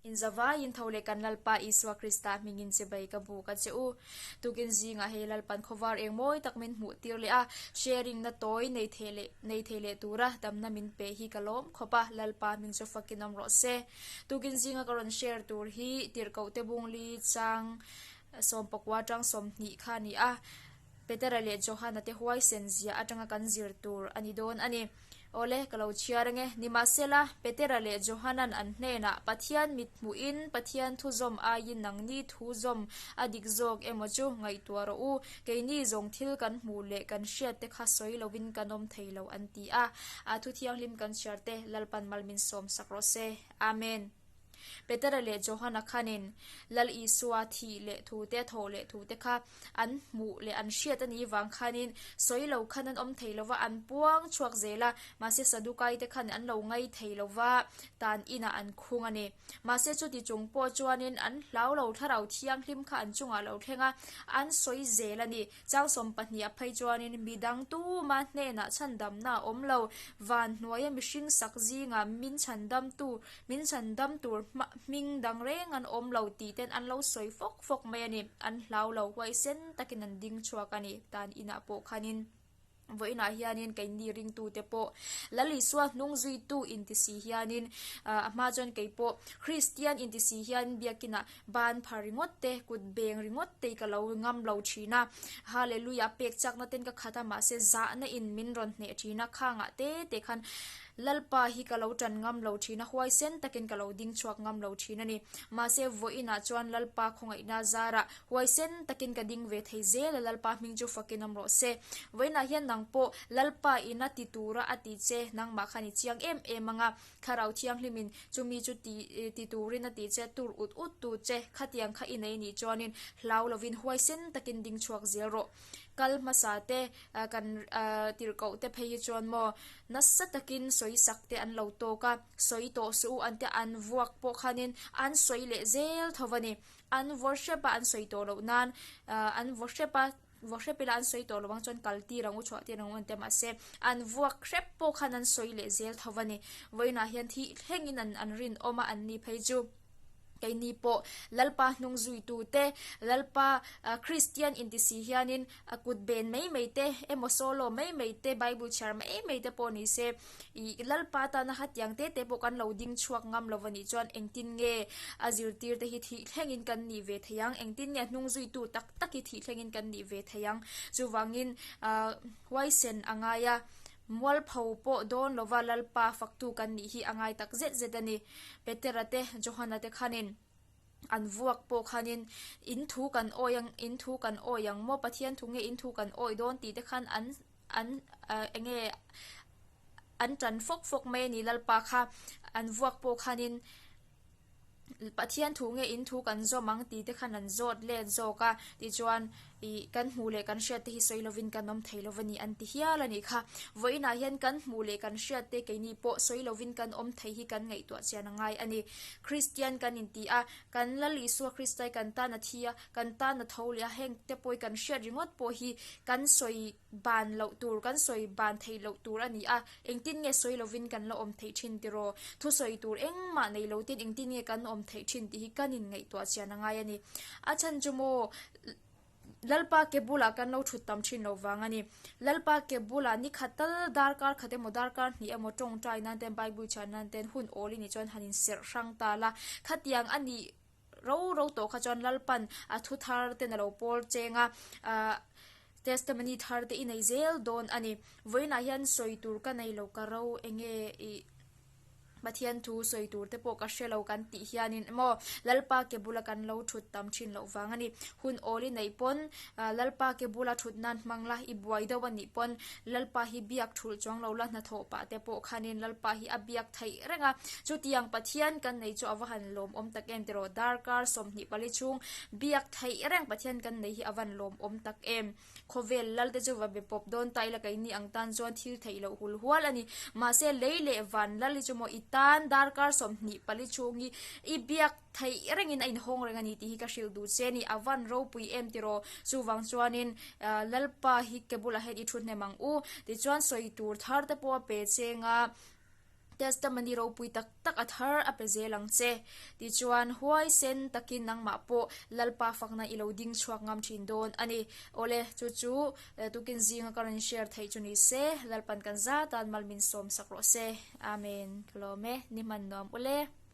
In zavaiin tho leh kan Lalpa Isua Krista hmingin chibai ka buk a che u. Tukin zingah hei Lalpan khawvar eng mawi tak min hmuh tir leh a, sharing na tawi nei thei leh nei thei leh tura damna min pe hi ka lawm khawp a, Lalpa hming chu fakin awm rawh se. Tukin zinga ka rawn share tur hi Tirhkohte Bungli chang sawmpakua tang 20 kha a ni a, Petera leh Johana te huaisen zia atanga kan zir tur a ni dawn a ni. Awle, ka lo chhiar ange. Nimahsela, Petera leh Johanan an hnenah, Pathian mit hmuhin Pathian thu zawm aiin nangni thu zawm a dik zawk emaw chu ngaihtuah rawh u. Keini zawng thil kan hmuh leh kan hriat te kha sawi lovin kan awm thei lo an ti a. A thu thianghlim kan chhiar te Lalpan mal min sawm sak rawh se. Amen. Petera leh Johana khanin Lal Isua thih leh thu te, thawh leh thu te kha an hmuh leh an hriat a nih vang khanin sawi lo khan an awm thei lo va, an puang chhuak zel a, mahse Sadukai te khan an lo ngai thei lo va, tan inah an khung a ni. Mahse chuti chung pawh chuanin an hlau lo thlarau thianghlim kha an chungah lo thleng a, an sawi zel a ni. Chang 12 a phei chuanin midang tuma hnenah chhandamna a awm lo, van hnuaia mihring sak zingah min chhandamtu Min chhandam tur hming dang reng an awm lo tih ten an lo sawi fawk fawk mai a ni. An hlau lo huaisen takin an ding chhuak a ni. Tan inah pawh khanin vawiinah hianin keini ringtute pawh Lal Isua hnung zuitu inti si hianin a hma chuan kei pawh Kristian inti si hian biakinah ban pha ringawt te, kut beng ringawt te ka lo ngam lo thin a. Hallelujah pek chakna ten ka khat a mahse zahna in min rawn hneh thin a khangah te te khan Lalpa hi ka lo tan ngam lo thin a, huaisen takin ka lo ding chhuak ngam lo thin a ni. Mahse, vawiinah chuan Lalpa khawngaihna zarah huaisen takin ka ding ve thei zel a, Lalpa hming chu fakin awm rawh se. Vawiinah hian nang pawh Lalpa ina ti tura a ti che, nangmah khan i chiang em em ang a, Thlarau Thianghlimin chumi chu ti ti turin a ti che, tur ut ut tu che, khatiang kha i nei nih chuanin hlau lovin huaisen takin ding chhuak zel rawh. Kal hmasa te kan tirhkoh te phei hi chuan maw nasa takin sawi sak te an lo tawk a, sawi tawh suh u an tia an vuak pawh khanin an sawi leh zel tho a ni. An vaw hrep a an sawi tawh loh nan an vaw hrep a vaw hrep ila an sawi tawh lo ang chuan kal tir ang u chhuah tir ang u an tia mahse an vuak hrep pawh khan an sawi leh zel tho a ni. Vawiinah hian thih thlengin an an rinawm a an ni phei chu. Keini pawh Lalpa hnung zuitute, Lalpa Kristian inti si hianin a kut ben mai mai te emaw solo mai mai te, Bible chhiar mai mai te pawh ni se, ih Lalpa tana hetiang te te pawh kan lo ding chhuak ngam lo a nih chuan engtin nge a zirtir te hi thih thlengin kan nih ve thei ang, engtin nge hnung zuitu tak tak hi thih thlengin kan nih ve thei ang. Chuvangin huaisen a ngai a. Mualpho pawh dawn lova Lalpa faktu kan nih hi a ngai tak zet zet a ni. Petera te, Johana te khanin an vuak pawh khanin in thu kan awi ang, in thu kan awi ang maw, Pathian thu nge in thu kan awi dawn tih te khan an an eng nge an tan fawk fawk mai a ni Lalpa kha an vuak pawh khanin Pathian thu nge in thu kan zawm ang tih te khan an zawt let zawk a tichuan ih kan hmuh leh kan hriat te hi sawi lovin kan awm thei lova ni an ti hial a nih kha. Vawiinah hian kan hmuh leh kan hriat te keini pawh sawi lovin kan awm thei hi kan ngaihtuah chian a ngai a ni. Kristian kan inti a, kan Lal Isua Kristai kan tan a thi a, kan tan a tho leh a, heng te pawh hi kan hriat ringawt pawh hi kan sawi ban loh tur, kan sawi ban theih loh tur a ni a, engtin nge sawi lovin kan la awm theih thin tiraw? Thusawi tur engmah nei lo ten engtin nge kan awm theih thin tih hi kan inngaihtuah chian a ngai a ni. A chhan chu maw, Lalpa ke bulah kan lo thut tam thin lo vang a ni. Lalpa ke bulah ni khat tal darkar khat emaw darkar hnih emaw tawngtai nan ten Bible chhiar nan ten hun awl i nih chuan han inserh hrang ta la, khatiang a nih Ro ro tawh kha chuan Lalpan a thu thar ten a lo pawl cheng a, ahh testimony thar te i nei zel dawn a ni. Vawiinah hian sawi tur ka nei lo ka ro enge ih Pathian thu sawi tur te pawh ka hre lo kan tih hianin maw Lalpa ke bula kan lo thut tam thin loh vang a ni. Hun awl i neih pawn Lalpa ke bula thut nan hmang la i buai deuh a nih pawn Lalpa hi biak thulh chuang lo la hnathawh pah te pawh khanin Lalpa hi a biak theih reng a, chutiang Pathian kan nei chu a va han lawmawm tak em tiraw darkar 24 chhung biak theih reng Pathian kan nei hi a van lawmawm tak em. Khawvel lal te chu va be pawp dawn ta ila keini ang tan chuan thil theih loh hul hual a ni. Mahse lei leh van lal hi chu maw i tan darkar 24 chhung hi i biak theih rengin a inhawng reng a ni tih hi ka hrilh duh che a ni. A van ropui em tiraw? Chuvang chuanin Lalpa hi ke bulah hian i thu hnem ang u. Tichuan sawi tur thar te pawh a pe cheng a. Testimony ropui tak tak a thar a pe zel ang che. Tichuan, huaisen takin nangmah pawh Lalpa fakna i lo ding chhuak ngam thin dawn a ni. Awle, chu chu tukin zinga ka rawn share theih chu ni se, Lalpan kan zatan mal min sawm sak rawh se. Amen. Ka lawm e, ni hman nuam ule.